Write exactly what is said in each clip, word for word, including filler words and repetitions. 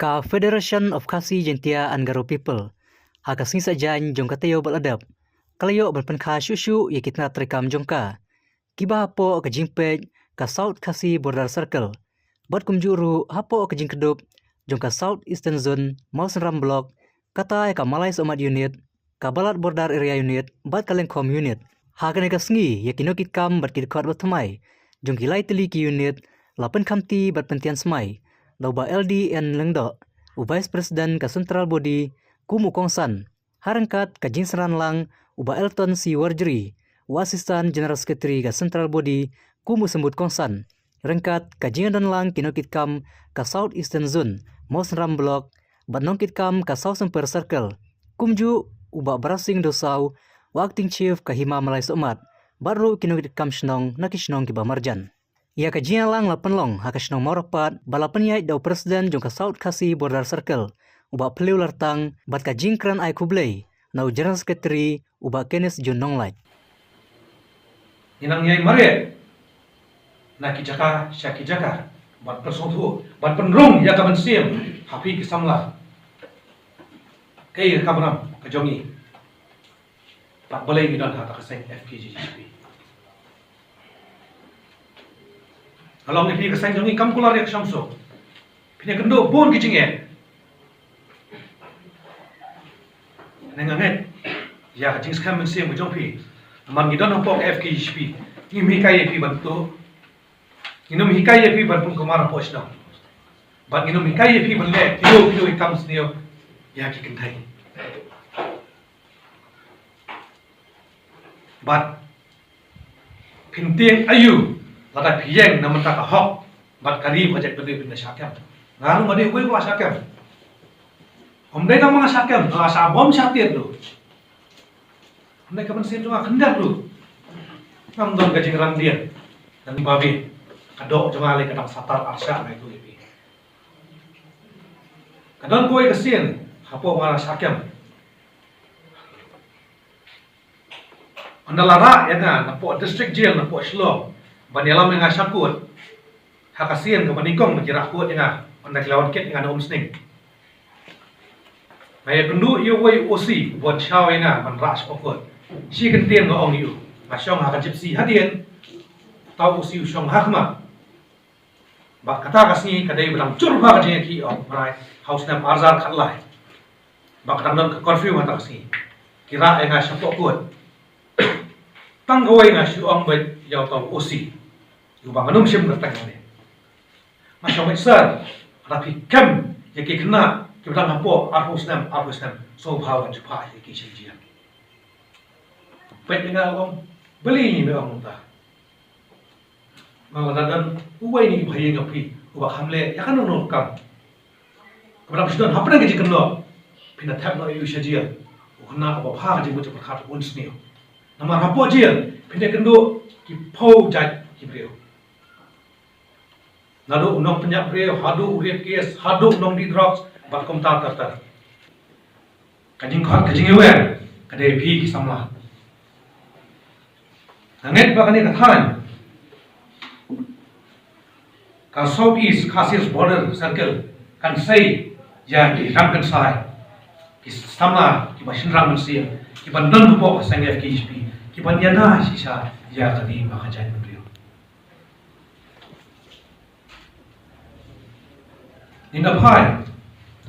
Ka Federation of Khasi Jaintia and Garo People, ha ka sngi Saitjaiñ jong ka taïew ba la dep, ka la ïoh ban pynkha shuh shuh ïa ki tnat treikam jong ka, kiba hapoh ka jingpeit ka South Khasi Border Circle, bad kumjuh ruh hapoh ka jingkdup jong ka South Eastern Zone Mawsynram Block, kata ïa ka Malai Sohmat Unit, ka Balat Border Area Unit bad ka Lyngkhom Unit. Ha kane ka sngi, ïa ki nongkitkam bad ki dkhot ba thymmai jong ki lai tylli ki unit la pynkhamti bad pyntian smai da u Bah L D N Lyngdoh, u Vice President ka Central Body, kum u kongsan, ha ryngkat ka jingsynran lang u Bah Elton C Warjri, u Assistant General Secretary ka Central Body, kum u symbud kongsan, ryngkat ka jingdon lang ki nongkitkam ka South Eastern Zone Mawsynram Block bad nongkitkam ka South Sempur Circle, kumjuh u Bah Barasing Dosaw, u Acting Chief ka Hima Malai Sohmat, bad ruh ki nongkitkam shnong na ki shnong kiba marjan. Ïa ka jingïalang la pynlong ha ka shnong Mawrapat, ba la pynïaid da u President jong ka South Khasi Border Circle, u Bah Phylliew Lartang, bad ka jingkren ai khublei na u General Secretary, u Bah Kenneth June Nonglait. Ngi nang ïai mareh na ki jaka sha ki jaka, bad pynsngewthuh, bad pynrung ïa ka mynsiem ha phi ki samla, kaei ka kamram ka jong ngi, bad balei ngi don ha kata ka seng F K J G P. Ka long ïa phi ka seng jong ngi kam kular ïa ka shong suk. Phin ïakynduh bun ki jingeh. Nga ngeit ïa ka jingskhem mynsiem ka jong phi. Namar ngi don hapoh ka F K J G P, ngim hikai ïa phi ban tuh. Ngim hikai ïa phi ban pynkulmar hapoh shnong. Bad ngim hikai ïa phi ban leh kino kino ki kam sniew ïa ki kynthei. Bad phin tieng aïu lada phi ïeng na bynta ka hok bad ka ri bad ka jaitbynriew, phin da shah kem. Nga ruh nga dei uwei uba la shah kem. Ym dei tang ba nga shah kem, nga la shah bom shah tied ruh. Ym dei ka mynsiem jong nga khyndiat ruh. Ngam don ka jingrang dien. Nang ba bi ka doh jong nga lei ka dang satar arshah, nga ïathuh ïa phi. Ka don kawei ka sien hapoh ba nga la shah kem. Ynda la rah ïa nga napoh District Jail napoh Shillong ban ïalam ïa nga sha kut, ha ka sien kaba nyngkong ba ki rah kut ïa nga, ynda ki la wan kit ïa nga na Umsning, nga ïakynduh ïa uwei u O C uba wan shaw ïa nga ban rah shapoh kut. Shi kyntien nga ong ïa u, nga shong ha ka Gypsy hadien, uta u O C u shong ha khmat. Bad kata ka sngi ka dei ba dang jur bha ka jingïakhih, ong, mynta ha u snem ar hajar khatlai. Bad ka dang don ka curfew ha kata ka sngi. Ki rah ïa nga shapoh kut. Tang kawei nga shu ong beit ïa uta u O C, ïa uba ngan ym shim kyrteng lade. Nga shu ong beit, sir, lada phi kem ïa ki khynnah kiba dang hapoh arphew snem, arphew snem, sngewbha wan shu phah ïa ki sha jail. Peit ïa nga, ong, balei me ong kumta? Namar lada don uwei na ki bahaïing jong phi uba kham leh ïa kano kano ka kam, kaba dang shu don hapdeng ka jingkynnoh, phin da thep noh ïa u sha jail. U khynnah uba bha ka jingmut jingpyrkhat un sniew. Namar hapoh jail phin da ïakynduh ki phew jait ki briew. Naduh u nongpynïap briew, haduh u rape case, haduh u nongdih drugs, bad kumta ter ter. Ka jingkhot, ka jingïawer ka dei phi ki samla. Nga ngeit ba kane ka thaiñ, ka South East Khasi Hills Border Circle, kan sei ïa ki rangkynsai, ki samla kiba shynrang mynsiem, kiba don hapoh ka seng F K J P, kiban ïada shisha ïa ka ri bad ka jaitbynriew. Ngin da phai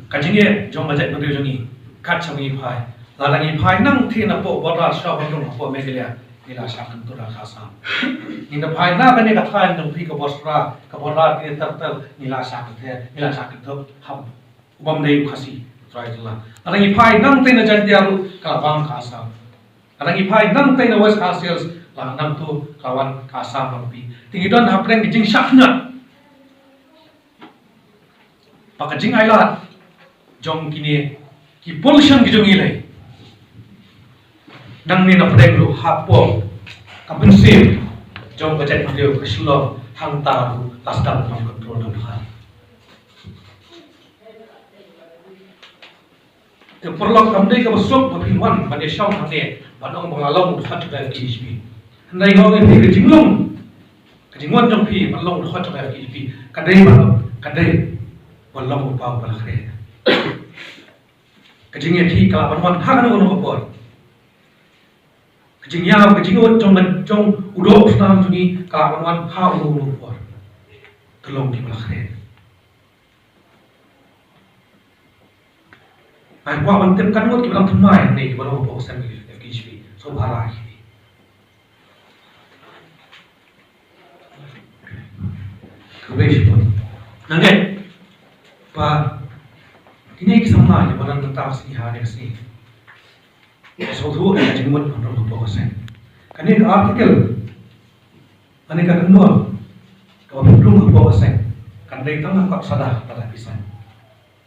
ka jingeh jong ka jaitbynriew jong ngi, kat shaba ngi phai. Lada ngi phai nangtei napoh border sha ban rung hapoh Meghalaya, ngi la shah kyntud ha ka Assam. Ngin da phai na kane ka thaiñ jong phi ka Bosra, ka border kine ter ter, ngi la shah kyntud, ngi la shah kyntud ha u bym dei u Khasi, u trai jylla. Lada ngi phai nangtei na Jaintia ruh, ka la bang ka Assam. Lada ngi phai nangtei na West Khasi Hills, la nangtu ka la wan ka Assam lang phi. Te ngi don hapdeng ka jingshah khyndiat bad ka jingailad jong kine ki politician ki jong ngi lei. Nangne na pdeng ruh hapoh ka mynsiem jong ka jaitbynriew ka Shillong, hangta ruh la sdang ban control da u Bhar. Te paralok, kam dei kaba suk ba phin wan ban ïashong hangne ban ong ba nga long u dkhot jong ka F K J P. Hynrei nga ong ïa phi, ka jinglong, ka jingwan jong phi ban long u dkhot jong ka F K J P ka dei ba, ka dei Ba long u paw ba la khreh. Ka jingïakhih ka lah ban wan ha kano kano ka por. Ka jingïaw, ka jingïaw jong, jong u doh u snam jong ngi ka lah ban wan ha uno uno u por. Ka long ki ba la khreh. Ai kwah ban tip katno kiba dang thymmai ne kiba long hapoh ka seng F K H P. So para ki. Khublei shibun. Nangkei ba kine ki samla kiba dang nangta ka sngi ha kane ka sngi. Sngewthuh ïa ka jingmut ban rung hapoh ka seng. Kane ka article, kane ka lynnong kaba pynrung hapoh ka seng kan dei tang ka kot sada lada phi seng.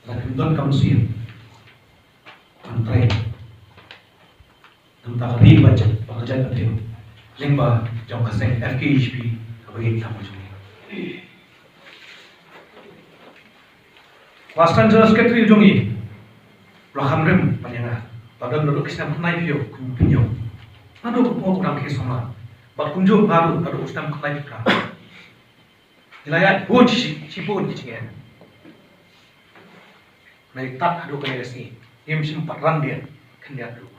Lada phim don ka mynsiem ban trei. Nangta ka ri ba jait, ba ka jait ba tip lyngba jong ka seng F K H P kaba ïeit tang ba jong ngi. Ba Assistant General Secretary jong ngi u la kham rim ban ïa nga. Ba don naduh ki snem khyndai phew, kum phew. Naduh kumjuh u dang khie samla. Bad kumjuh nga ruh naduh u snem khyndai phew. Ngi la ïaid bun shi, shibun ki jingeh. Ngi la ïaid tad haduh kane ka sngi. Ngim shym pat ran biang khyndiat ruh.